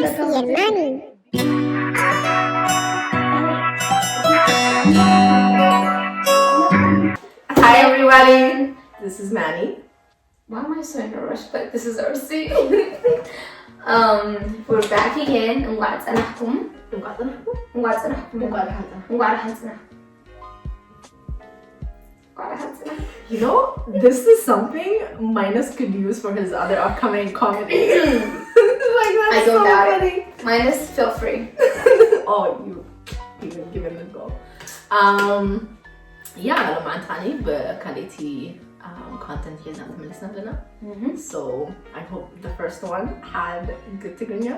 Lucy and Manny. Hi everybody, this is Manny. Why am I so in a rush? But this is R C. Um, we're back again. እንኳዕ ጸናሕኩም። እንኳዕ ጸናሕኩም። እንኳዕ ጸናሕኩም። እንኳዕ ደሓን ጸናሕኩም። እንኳዕ ደሓን ጸናሕኩም። እንኳዕ ደሓን ጸናሕኩም። You know, this is something Minus could use for his other upcoming comedy. Like, that's I don't so doubt it. Funny. Minus, feel free. Oh, you, you were given the goal. Um, yeah, ሎማዓንቲ ብካሌቲ um, content ሒዝና ተመሊስና ኣለና። So I hope the first one had good ትግርኛ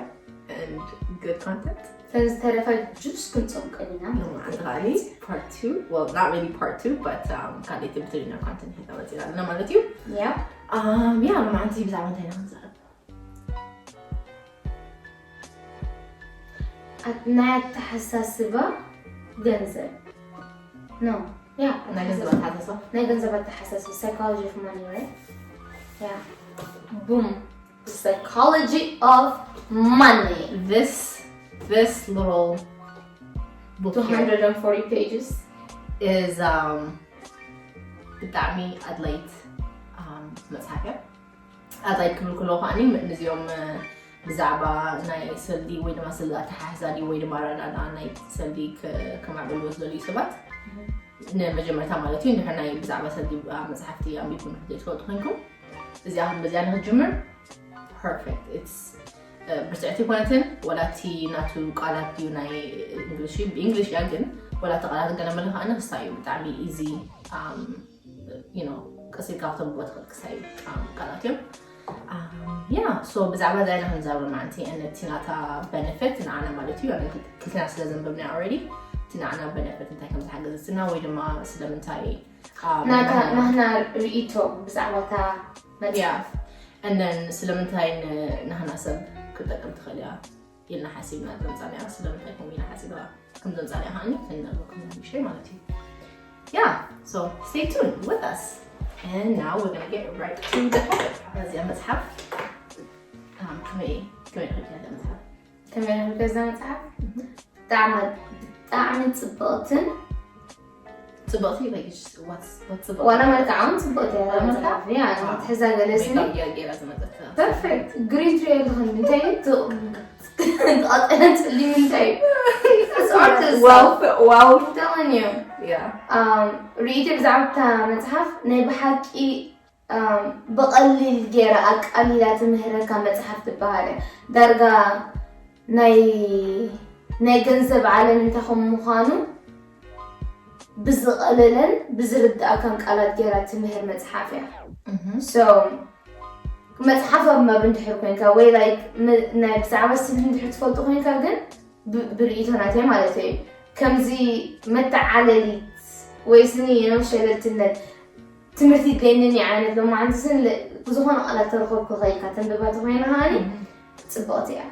and good content. ፈን ዝተረፈ ጁስ ክንጾም ቀኒና። ሎማዓንቲ part two, well, not really part two, but um, ካሌቲ ብትግርኛ content ሒዝና መፂና ኣለና ማለት እዩ። Yeah. Um, yeah, ሎማዓንቲ ብዛዕባ እንታይ ኢና ክንዛረብ? ናይ ኣተሓሳስባ ገንዘብ። No. Yeah. ናይ ገንዘብ ኣተሓሳስባ። ናይ ገንዘብ ኣተሓሳስባ፣ psychology of money, right? Yeah. Boom. The psychology of money. This this little book here 240 pages. is um ብጣዕሚ ኣድላይት um መፅሓፍ እያ። ኣድላይት ክብል ከለኹ ከዓኒ ነዚኦም ብዛዕባ ናይ ሰልዲ ወይ ድማ ሰልዲ ኣተሓሕዛ ድዩ ወይ ድማ ኣረዳድኣ ናይ ሰልዲ ከማዕብልዎ ዝደልዩ ሰባት ንመጀመርታ ማለት እዩ። እንድሕር ናይ ብዛዕባ ሰልዲ መፅሓፍቲ ኣንቢብኩም ዘይትፈልጡ ኮይንኩም እዚኣ በዚኣ ንክትጅምር perfect። It's ብርትዕቲ ይኮነትን ወላቲ ናቱ ቃላት ድዩ ናይ እንግሊሽ ብእንግሊሽ እያ ግን ወላቲ ቃላት ገለ መለ ከዓ ንክስታ እዩ ብጣዕሚ easy you know ቀስ ኢልካ ክተንብቦ ትኽእል ክሳይ ቃላት እዮም። Yeah, so ብዛዕባ እዚኣ ኢና ክንዛረብ መዓንቲ እቲ ናታ benefit ንዓና ማለት እዩ። ክልትና ስለ ዘንበብና already እቲ ንዓና benefit እንታይ ከም ዝሓገዘትና ወይ ድማ ስለምንታይ ናታ ናህና ርእይቶ ብዛዕባታ yeah and then ስለምንታይ ናህና ሰብ ክጠቅም ትኽእል እያ ኢልና ሓሲብና ዘምፃና እያ። ስለምንታይ ከምኡ ኢና ሓሲብና ከም ዘምፃና እያ ከዓኒ ክንነግረኩም ንሽይ ማለት እዩ። Yeah, so stay tuned with us. And now we're gonna get right to the topic. እዚኣ መፅሓፍ ከመይ ከመይ ረኺብያ እዛ መፅሓፍ? ከመይ ረኺብያ እዛ መፅሓፍ? ብጣዕሚ ብጣዕሚ ፅብቕትን ፅብቕቲ like it's just what's what's the ዋላ መልክዓ እውን ፅብቕቲ እያ እዛ ዋላ መልክዓ? መፅሓፍ እያ ክትሕዛ ገለ ስኒ ሜካፕ ገይራ ዝመፀት perfect green tree ኣለኽን እንታይ እዩ? ትቐጠለ ፀሊም እንታይ እዩ? It's artist wealth wealth telling you yeah ርእይቶ ብዛዕባ እታ መፅሓፍ ናይ ብሓቂ ብቐሊል ገይራ ኣቃሊላ ትምህረካ መፅሓፍ ትበሃል እያ። ዳርጋ ናይ ናይ ገንዘብ ዓለም እንታይ ከም ምዃኑ ብዝቐለለን ብዝርድኣካን ቃላት ገይራ ትምህር መፅሓፍ እያ። So መፅሓፍ ኣንባቢ እንድሕር ኮይንካ ወይ like ናይ ብዛዕባ ስልዲ እንድሕር ትፈልጡ ኮይንካ ግን ብርእይቶ ናተይ ማለት እዩ ከምዚ መተዓለሊት ወይ ስኒ ነው ሸለልትነት ትምህርቲ ገንኒ ዓይነት ሎማዓንቲ ስን ብዝኾነ ቃላት ተረኸብኩ ከይካ ተንብባ ተኮይና ከዓኒ ፅብቕቲ እያ።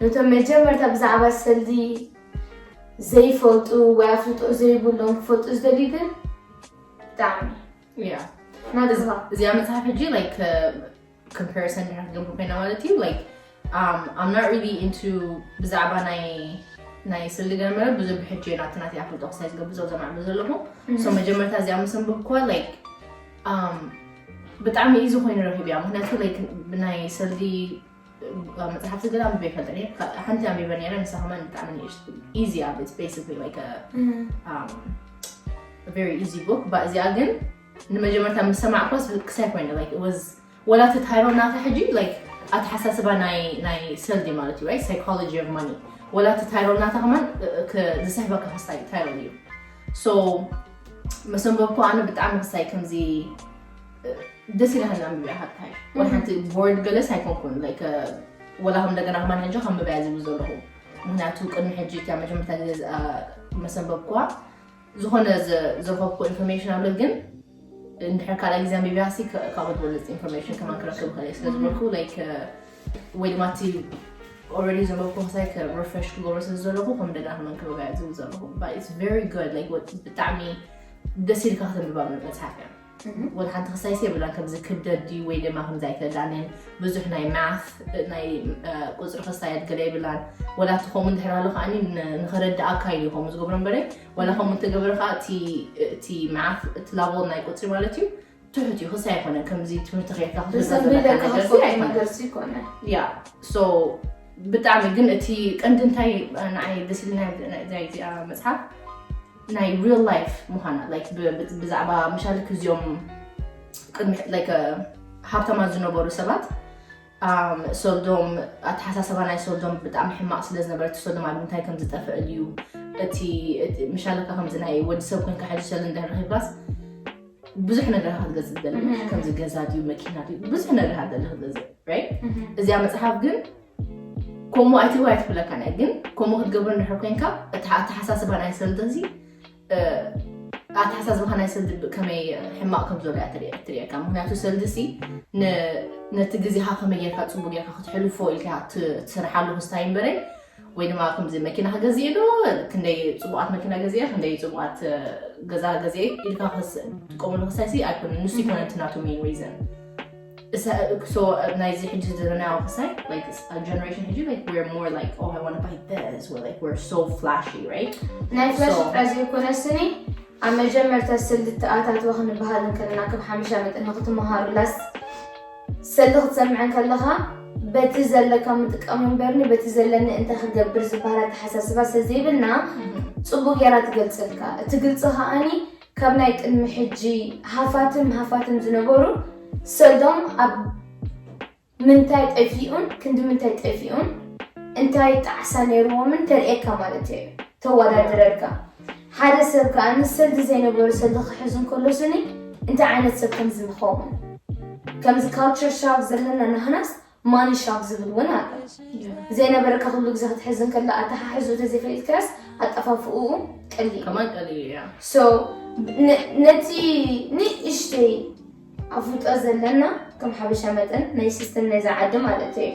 ነቶም መጀመርታ ብዛዕባ ሰልዲ ዘይፈልጡ ወይ ኣፍልጦ ዘይብሎም ክፈልጡ ዝደልዩ ግን ብጣዕሚ yeah ናግዝኻ እዚኣ መፅሓፍ ሕጂ like comparison ድሕር ክገብር ኮይና ማለት እዩ like um, I'm not really into ብዛዕባ ናይ ናይ ስልዲ ገመረ ብዙ ብሕጂ ናቲ ናቲ ኣፍልጦ ክሳይ ዝገብር ዘው ዘማዕብል ዘለኹ so መጀመርታ እዚኣ ምስ ኣንበብኩዋ like um, ብጣዕሚ easy ኮይኑ ረኺብያ ምክንያቱ like ናይ ሰልዲ መፅሓፍቲ ገለ ኣንብበ ይፈልጥ ሓንቲ ኣንቢበ ነረ ንሳ ከማን ብጣዕሚ easy እያ it's basically like a um, a very easy book but እዚኣ ግን ንመጀመርታ ምስ ሰማዕኳስ ክሳይ ኮይነ like it was ወላ እቲ title ናታ ሕጂ like ኣተሓሳስባ ናይ ናይ ሰልዲ ማለት እዩ right psychology of money ወላ እቲ title ናታ ከማን ዝስሕበካ ክስታይ title እዩ so ምስ ኣንበብኩ ኣነ ብጣዕሚ ክሳይ ከምዚ ደስ ኢላሃኒ ኣንብብያ ሓታይ ወላ ሓንቲ bored ገለስ ኣይኮንኩን like ወላ ከም እንደገና ከማን ሕጂ ከንብበያ ዝብል ዘለኹ ምክንያቱ ቅድሚ ሕጂ እታ መጀመርታ ግዜ ምስ ኣንበብኩዋ ዝኾነ ዝረኸብኩ information ኣሎ ግን እንድሕር ካልኣይ ግዜ ኣንቢብያ ሲ ካብኡ ዝበለፅ information ከማን ክረክብ ይኽእል እየ ስለ ዝበልኩ like ወይ ድማ እቲ already ዘንበብኩ ክሳይ refresh ክገብሮ ስለ ዘለኹ ከም እንደገና ከማን ክበባያ ዝብል ዘለኹ but it's very good like ብጣዕሚ ደስ ኢልካ ከተንብባ መፅሓፍ እያ ወላ ሓንቲ ክሳይሲ የብላን። ከምዚ ክብደት ድዩ ወይ ድማ ከምዚ ኣይተረዳእንን። ብዙሕ ናይ math፣ ናይ ቁፅሪ ክሳየት ገለ የብላን። ወላ እቲ ከምኡ እንድሕር ኣሎ ከዓኒ ንኸረዳእካ ኢሉ ከምኡ ዝገብሮ እምበረ፣ ወላ ከምኡ እንተገበረ ከዓ እቲ math፣ እቲ level ናይ ቁፅሪ ማለት እዩ ትሑት እዩ። ክሳይ ኣይኮነን። ከምዚ ትምህርቲ ከይካ ክትብል ብሰንቢ ዘለካ ለካ ነገር ክትፈልጦ ኣይኮነን። ነገር ይኮነ። ያ so ብጣዕሚ ግን እቲ ቀንዲ እንታይ ንዓይ ደስ ኢልና እዚኣ መፅሓፍ ናይ real life ምዃና፣ like ብዛዕባ ምሻል ክዚኦም ቅድሚ like ሃብታማት ዝነበሩ ሰባት ሰልዶም፣ ኣተሓሳሰባ ናይ ሰልዶም ብጣዕሚ ሕማቕ ስለ ዝነበረ እቲ ሰልዶም ኣብ ምንታይ ከም ዝጠፍእ እዩ። እቲ ምሻለካ ከምዚ ናይ ወዲ ሰብ ኮንካ ሕጂ ሰልዲ እንድሕር ረኺብካስ ብዙሕ ነገር ክትገዝእ ትደሊ። ከምዚ ገዛ ድዩ መኪና ድዩ ብዙሕ ነገር ክትደሊ ክትገዝእ። እዚኣ መፅሓፍ ግን ከምኡ ኣይትግባ ኣይትብለካ ናይ ግን ከምኡ ክትገብር እንድሕር ኮንካ እቲ ኣተሓሳስባ ናይ ሰልዲ እዚ ኣተሓሳስባኻ ናይ ሰልዲ ከመይ ሕማቕ ከም ዘሎ እያ ትሪእየካ። ምክንያቱ ሰልዲ ሲ ነቲ ግዜኻ ከመይ ጌርካ ፅቡቅ ጌርካ ክትሕልፎ ኢልካ ትስርሓሉ ክስታይ እምበረ ወይ ድማ ከምዚ መኪና ክገዝእ ዶ ክንደይ ፅቡቃት መኪና ገዚአ ክንደይ ፅቡቃት ገዛ ገዚአ ኢልካ ትጥቀመሉ ክስታይ ሲ ኣይኮነ ንሱ ይኮነ እቲ ናቱ main reason። ናይዚ ሕጂ ዘለናዮ ክሳይ generation ሕጂ like we're more like oh I want to buy this or like we're so flashy, right? ናይ flashy ጥራይ ዘይኮነ ስኒ ኣብ መጀመርታ ሰልዲ ተኣታትወ ክንበሃል እንከለና ከም ሓበሻ መጠን ንክትመሃሩላስ ሰልዲ ክትሰምዐን ከለኻ በቲ ዘለካ ምጥቀም እምበርኒ በቲ ዘለኒ እንታይ ክገብር ዝበሃል ኣተሓሳስባ ስለዘይብልና ፅቡቅ ጌራ ትገልፀልካ። እቲ ግልፂ ከዓኒ ካብ ናይ ቅድሚ ሕጂ ሃፋትም ሃፋትም ዝነበሩ ሰልዶም ኣብ ምንታይ ጠፊኡን ክንዲ ምንታይ ጠፊኡን እንታይ ጣዕሳ ነይርዎምን ተርእየካ ማለት እዩ። ተወዳድረልካ ሓደ ሰብ ከዓ ንሰልዲ ዘይነበሩ ሰልዲ ክሕዝ እንከሎ ስኒ እንታይ ዓይነት ሰብ ከም ዝምኸውን ከምዚ culture shock ዘለና ናህናስ money shock ዝብል እውን ኣሎ። ዘይነበረካ ኩሉ ግዜ ክትሕዝ እንከላ ኣተሓሕዝኡ ተዘይፈሊጥካስ ኣጠፋፍኡ ቀሊል ከማን ቀሊል እያ። so ነቲ ንእሽተይ ኣፍልጦ ዘለና ከም ሓበሻ መጠን ናይ system ናይዛ ዓዲ ማለት እዩ።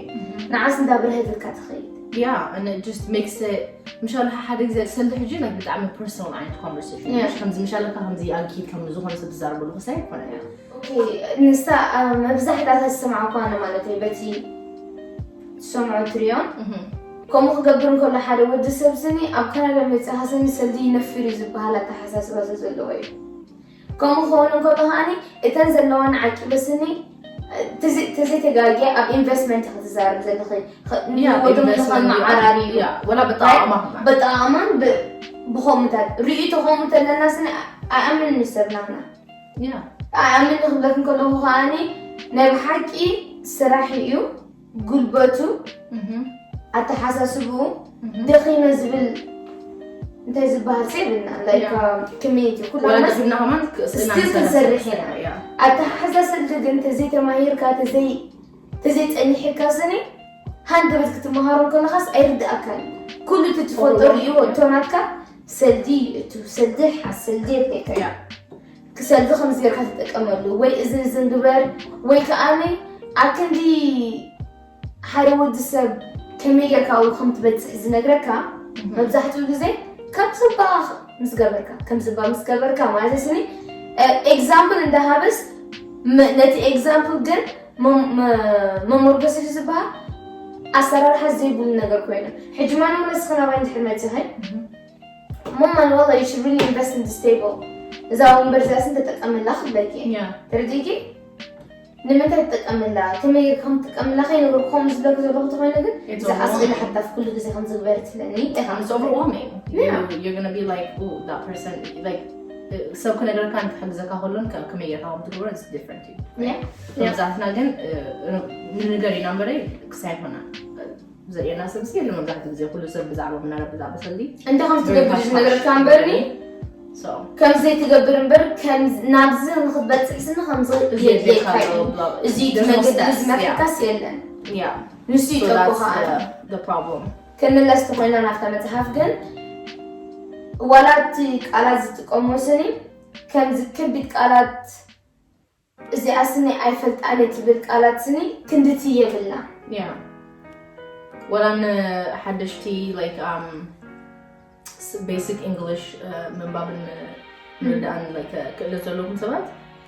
ንዓስ እንዳብርሀትልካ ትኸይድ። Yeah, and it just makes it ምሻለካ ሓደ ግዜ ሰልዲ ሕጂ like ብጣዕሚ personal ዓይነት conversation ከምዚ ምሻለካ ከምዚ ኣልኪድ ከም ዝኾነ ሰብ ትዛረበሉ ክሳይ ኣይኮነ። ንሳ መብዛሕትኣታ ዝሰማዕኳ ኣነ ማለት እዩ በቲ ትሰምዖ ትሪዮን ከምኡ ክገብር እንከሎ ሓደ ወዲ ሰብ ስኒ ኣብ ካናዳ መፅኻ ስኒ ሰልዲ ይነፍር እዩ ዝበሃል ኣተሓሳስባ ዘለዎ እዩ። ከምኡ ክኸውን እንከሎ ከዓኒ እተን ዘለዋ ንዓቂበ ስኒ ተዘይተጋጊ ኣብ investment ክትዛረብ ዘለኺ ንወቶም ዝኸን መዓራሪ እዩ ወላ ብጣዕማ በጣዕማን ብኸምኡታት ርእይቶ ከምኡ ተለና ስኒ ኣይኣምን ንሰብ ናህና ኣይኣምን ንክብለክ እንከለኹ ከዓኒ ናይ ብሓቂ ስራሕ እዩ ጉልበቱ ኣተሓሳስብኡ ደኺመ ዝብል እንታይ ዝበሃል ሰይብልና community ኩላና ወላጅና ከማን ስቲል ክንሰርሕ ኢና ኣተሓሳሰብቲ ግን ተዘይተማሂርካ ተዘይፀኒሕካ ስኒ ሃንደበት ክትመሃሮ ከለካስ ኣይርድኣካን ኩሉ እቲ ትፈልጦ ርእዩ ወጥቶ ናትካ ሰልዲ እዩ እቱ ሰልዲ ሓሰልዲ የድልየካ ክሰልዲ ከምዚ ጌርካ ትጥቀመሉ ወይ እዚ እዚ ግበር ወይ ከዓኒ ኣክንዲ ሓደ ወዲ ሰብ ከመይ ጌርካ ኣብኡ ከም ትበፅሕ ዝነግረካ መብዛሕትኡ ግዜ ከም ዝባ ምስ ገበርካ ከም ዝባ ምስ ገበርካ ማለት ስኒ example እንዳሃበስ ነቲ example ግን መሞርገሲ ዝበሃል ኣሰራርሓ ዘይብሉ ነገር ኮይኑ ሕጂ ማን ወለስኸ ናባይ እንድሕር መፅኸ እሞ ማን ዋላ you should really invest in this table እዛ ወንበር እዚኣ ስን ተጠቀምላ ክብለኪ ተረዲእኪ ንምንታይ ትጠቀምላ ከመይ ጌርካ ከም ትጥቀምላ ከይነገርኩ ከምኡ ዝብለኪ ዘለኹ ተኮይነ ግን እዛ ሓስብላ ሓታፍ ኩሉ ግዜ ከም ዝግበር ትለኒ ኢኻ It's overwhelming. Yeah. You, you're gonna be like, oh, that person, like, ሰብ ክነገረካ ክሕግዘካ ከሎን ከመይ ጌርካ ከም ትገብሮ it's different እዩ። መብዛሕትና ግን ንንገር ኢና እምበረ ክሳይ ይኮና ዘርእየና ሰብ ሲ የለ መብዛሕትኡ ግዜ ኩሉ ሰብ ብዛዕባ ምናረ ብዛዕባ ሰልዲ እንታይ ከም ትገብር ዝነገረካ እምበርኒ ከም ዘይትገብር እምበር ናብዚ ንክትበፅሕ ስኒ ከምዚ የድልየካ እዩ እዚ መገዲ ዝመርሕካስ የለን ንሱ ይጠቁኻ problem ክንምለስ ተኮይና ናብታ መፅሓፍ ግን ዋላ እቲ ቃላት ዝጥቀሞ ስኒ ከምዚ ከቢድ ቃላት እዚኣ ስኒ ኣይፈልጣን ትብል ቃላት ስኒ ክንድቲ የብላ ወላ ንሓደሽቲ like basic English ምንባብን ምርዳእን ክእለት ዘለኩም ሰባት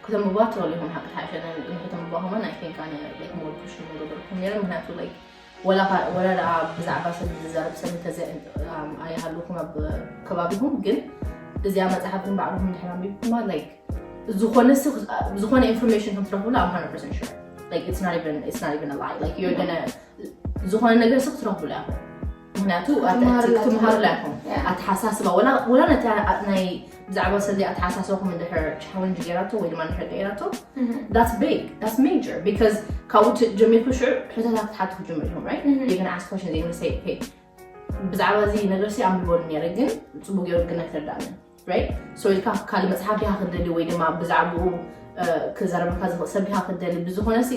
ከተንብባ ትኽእሉ ኢኹም። ሓቂ ሓሸ ግን ከተንብባ ከማን I think ኣነ like more push ምገበርኩም ነይረ። ምክንያቱ like ወላ ወላ ደኣ ብዛዕባ ሰብ ዝዛረብ ሰብ እንተዘ ኣይሃሉኩም ኣብ ከባቢኹም፣ ግን እዚኣ መጽሓፍ ግን ባዕልኹም ድሕር ኣንቢብኩማ like ዝኾነ ዝኾነ information ከም ትረኽብሉ I'm hundred percent sure. Like it's not even it's not even a lie. Like you're gonna ዝኾነ ነገር ሰብ ትረኽብሉ ኢኹም። ምክንያቱ ክትመሃርላ ኢኹም። ኣተሓሳስባ ወላ ነቲ ናይ ብዛዕባ ሰዚ ኣተሓሳስባኹም እንድሕር ቻለንጅ ገይራቶ ወይ ድማ እንድሕር ቀይራቶ that's big, that's major because ካብኡ ጀሚርኩ ሽዑ ሕቶታት ክትሓቱ ክጅምር ኢኹም። Right? You're gonna ask questions, you're gonna say okay ብዛዕባ እዚ ነገር ሲ ኣንቢቦሉ ነይረ ግን ፅቡቅ ገይሩ ግን ኣይተረዳእንን። Right? So ኢልካ ካልእ መፅሓፍ ዲኻ ክደሊ ወይ ድማ ብዛዕባኡ ክዛረበካ ዝኽእል ሰብ ዲኻ ክደሊ ብዝኾነ ሲ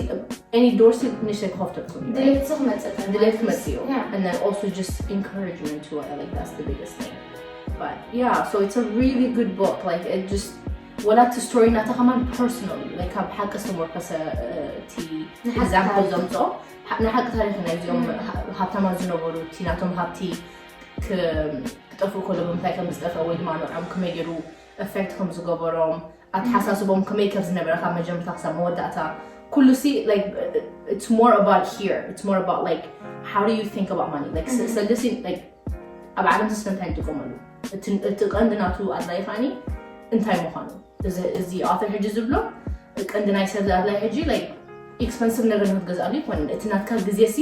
any door ሲ ንእሽተይ ክኸፍተልኩም እዩ። ድሌት ሲ ክመፅእ ድሌት ክመፅእ እዩ። And then also just encouragement to what like that's the biggest thing. But yeah, so it's a really good book. Like it just ወላ እቲ ስቶሪ ናታ ከማን personal like ካብ ሓቂ ዝተሞርከሰ እቲ example ዘምፅኦ ንሓቂ ታሪክ ናይ እዚኦም ሃብታማት ዝነበሩ እቲ ናቶም ሃብቲ ክጠፍኡ ከሎ ብምንታይ ከም ዝጠፍአ ወይ ድማ ንዕኦም ከመይ ገይሩ affect ከም ዝገበሮም ኣተሓሳስቦም ከመይ ከም ዝነበረ ካብ መጀመርታ ክሳብ መወዳእታ ኩሉ ሲ like it's more about here, it's more about like how do you think about money like ሰልሲ like ኣብ ዓለም ስለ እንታይ ንጥቀመሉ እቲ ቀንዲ ናቱ ኣድላይ ከዓኒ እንታይ ምዃኑ እዚ author ሕጂ ዝብሎ ቀንዲ ናይ ሰብ ኣድላይ ሕጂ like expensive ነገር ንክትገዝኣሉ ይኮን እቲ ናትካ ግዜ ሲ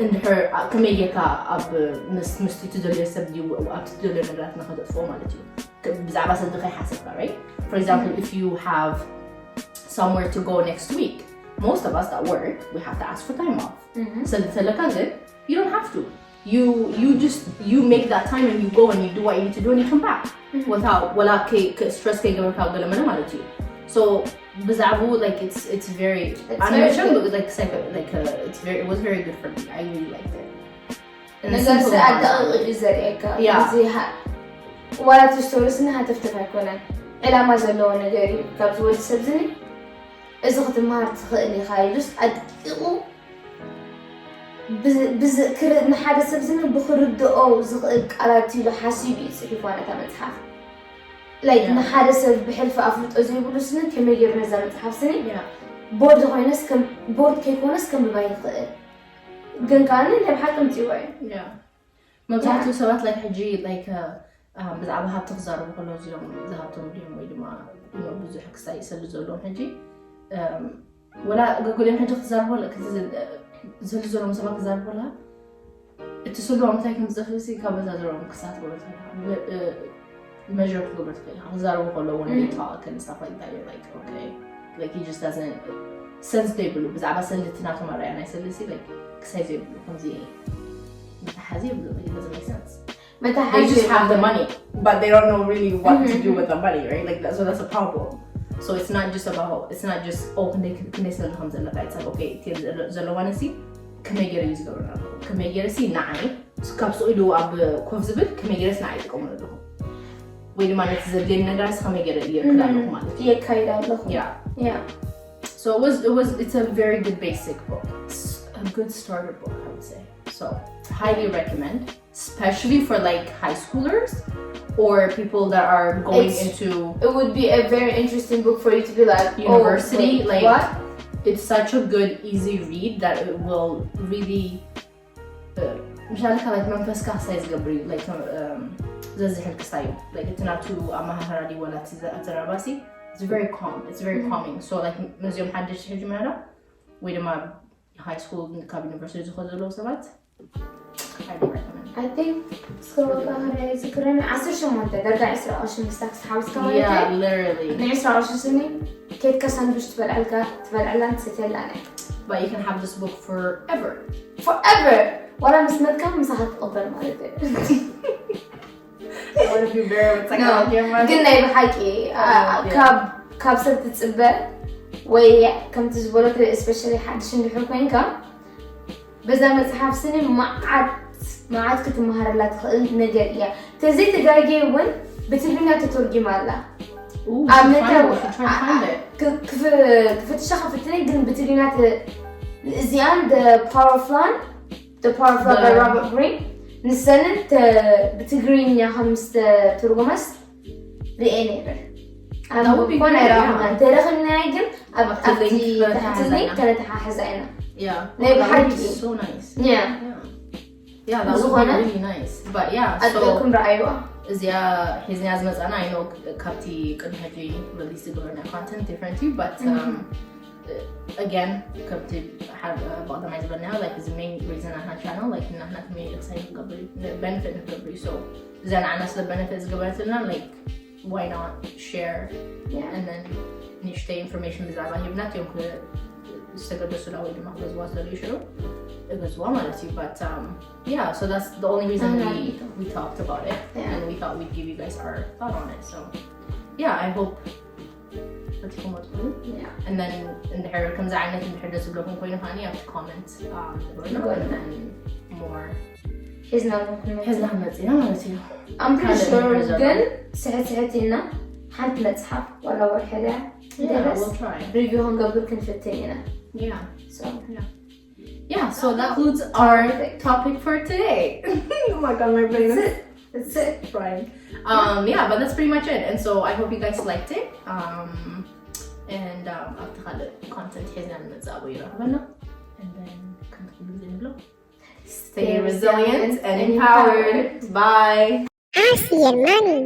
እንድሕር ከመይ ጌርካ ኣብ ምስ ምስቲ ትደልዮ ሰብ ድዩ ኣብቲ ትደልዮ ነገራት ንኸተጥፍኦ ማለት እዩ ብዛዕባ ሰብ ከይሓሰብካ right? For example if you have somewhere to go next week, most of us that work we have to ask for time off. ሰብ ተለካ ግን you don't have to. You you just you make that time and you go and you do what you need to do and you come back. ወታ ወላ stress ከይገበርካ ገለመለ ማለት እዩ። So ብዛዕባኡ like it's it's very ኣነ መቸም like psycho like uh, it's very it was very good for me. I really liked it. ነገር ኣዳቂቑ እዩ ዘርእየካ። ዋላ እቲ ስቶሪ ስኒ ሃተፍተፍ ኣይኮነን፣ ዕላማ ዘለዎ ነገር እዩ። ካብዚ ወዲ ሰብ ዝኒ እዚ ክትመሃር ትኽእል ኢኻ ኢሉስ ኣድቂቑ ንሓደ ሰብ ዝኒ ብክርድኦ ዝኽእል ቃላት ኢሉ ሓሲቡ እዩ ፅሒፍዋ ነታ መፅሓፍ። ላይክ ንሓደ ሰብ ብሕልፊ ኣፍልጦ ዘይብሉ ስኒ ከመይ ገይሩ ነዛ መፅሓፍ ስኒ ቦርድ ኮይነስ ቦርድ ከይኮነስ ከንብባ ይኽእል። ግን ከዓኒ ናይ ብሓቂ ምፅዋ እዩ። መብዛሕትኡ ሰባት like ሕጂ like ብዛዕባ ሃብቲ ክዛረቡ ከለዉ እዚኦም ዝሃብቶም ድዮም ወይ ድማ ብዙሕ ክሳይ ይሰሉ ዘለዎም ሕጂ ወላ ገገሊኦም ሕጂ ክዛረቡ ዘሉ ዘለዎም ሰባት ክዛረቡ ከለካ እቲ ስልዎም እንታይ ከም ዝጠፍእ ካብ በዛ ዘለዎም ክሳት ክገብር ትኽእል ኢኻ። መር ክትገብር ትኽእል ኢኻ ክዛረቡ ከለዎ ንቤት ፋቐከን ስታፍ like that like okay like he just doesn't sense ዘይብሉ ብዛዕባ ሰልቲ ናቶም ኣረኣያ ናይ ሰልሲ like ክሳይ ዘይብሉ ከምዚ መተሓዚ የብሉ it doesn't make sense. They መተሓዚ just have the money, but they don't know really what to do with the money, right? Like that, so that's a problem. So it's not just about it's not just oh ክንደይ ክንደይ ሰለ ከም ዘለካ it's like okay እቲ ዘለዋ ነሲ ከመይ ገይረ እዩ ዝገብር ኣለኹ ከመይ ገይረ ሲ ንዓይ ካብ ስቕ ኢሉ ኣብ ኮፍ ዝብል ከመይ ገይረስ ንዓይ ይጥቀመሉ ኣለኹ ወይ ድማ ነቲ ዘድልየኒ ነገራት ከመይ ገይረ እየክል ኣለኹ ማለት እዩ የካይድ ኣለኹ Yeah. Yeah. So it was it was it's a very good basic book. It's a good starter book, I would say. So highly recommend, especially for like high schoolers or people that are going It's- into It would be a very interesting book for you to be like, University, oh, wait, like- what? It's such a good, easy read that it will really ምሻለ ካብ መንፈስካ ክሳይ ዝገብር እዩ like ዘዝሕል ክሳይ እዩ like እቲ ናቱ ኣመሃህራ ድዩ ወላ እቲ ኣዘራርባሲ it's very calm, it's very calming. So like ነዚኦም ሓደሽቲ ሕጂ ምናዳ ወይ ድማ ሃይ ስኩል ካብ ዩኒቨርሲቲ ዝኾኑ ዘለዉ ሰባት I don't recommend. I think እስከ ወጣ ዝክረኒ ዓሰርተ ሸሞንተ ደርጋ ዕስራ ቅርሺ ምስታ ክስሓብስካ ማለት Yeah, እዩ literally. ንዕስራ ቅርሺ ስኒ ኬትካ ሳንዱሽ ትበልዐልካ ትበልዐላን ትሰትየላን እያ But you can have this book forever. Forever ዋላ ምስ መትካ ምሳኻ ትቕበር ማለት እዩ I want to be very with No, ግን ናይ ብሓቂ አ- አ- ካብ ካብ ሰብ ትፅበ ወይ ከምቲ ዝበለቶ especially ሓድሽ እንድሕር ኮይንካ በዛ መፅሓፍ ስኒ መዓት መዓት ክትመሃረላ ትኽእል ነገር እያ ተዘይተጋጌ እውን ብትግርኛ ተተርጊማ ኣላ Ooh, ኣብ should መታ find it, should try to find it. ክፍትሻ ከፍትነ ግን ብትግርኛ ተ- እዚኣን the power of land the power of land by The- Robert Greene ንሰንን ተ- ብትግርኛ ከም ዝተተርጎመስ ርኤ ነይረ That would be ኮነ great, ረኽና yeah. እንተረኽብናዮ ግን ኣብ ኣብቲ ኣብቲ link ተሓሕዝኒ ተሓሕዝና። ከነተሓሕዛ ኢና Yeah. ናይ Oh, that would ብሓቂ be so nice. Yeah. Yeah. Yeah, that would ዝኾነ? be really nice. But yeah, so ኣጥቅኩም ረኣይዋ እዚኣ ሒዝና ዝመፃና I know ካብቲ ቅድሚ ሕጂ release ዝገበርና content different እዩ but um, again ከምቲ ሓደ ብቐዳማይ ዝበልናዮ like እዚ main reason ናትና channel like ናትና community ክሳይ ንገብር benefit ንገብር እዩ so እዛ ንዓና ስለ benefit ዝገበረትና like why not share and then ንእሽተይ information ብዛዕባ ሂብና እዮም ዝተገደሱላ ወይ ድማ ክገዝዋ ዝደልዩ ሽዑ እገዝዋ ማለት እዩ but um, yeah so that's the only reason we, we talked about it Yeah. And we thought we'd give you guys our thought on it so yeah I hope ፈቲኹሞ ትኾኑ and then እንድሕር ከምዚ ዓይነት እንድሕር ደስ ዝብለኩም ኮይኑ ከዓኒ ኣብቲ comment um, ንገሩና ንገሩና። And then more ሒዝናልኩም ክንመጽእ ሒዝና ክንመጽእ ኢና ማለት እዩ I'm pretty ካልእ sure ነገር ዘሎ? ግን ስሕት ስሕት ኢልና ሓንቲ መጽሓፍ ዋላ ወርሒ ድያ Yeah, we'll try. review ክንገብር ክንፍትን ኢና Yeah. So, Yeah, so that concludes our topic for today. Oh my god, my brain is that's it. frying. Um, yeah, but that's pretty much it. And so I hope you guys liked it. Um, and um, ኣብቲ ካልእ content ሒዝና ንመጽእ ኣብኡ ይረኽበና. And then ከምቲ ኩሉ ግዜ ንብሎ stay resilient and empowered. Bye. Ask your money.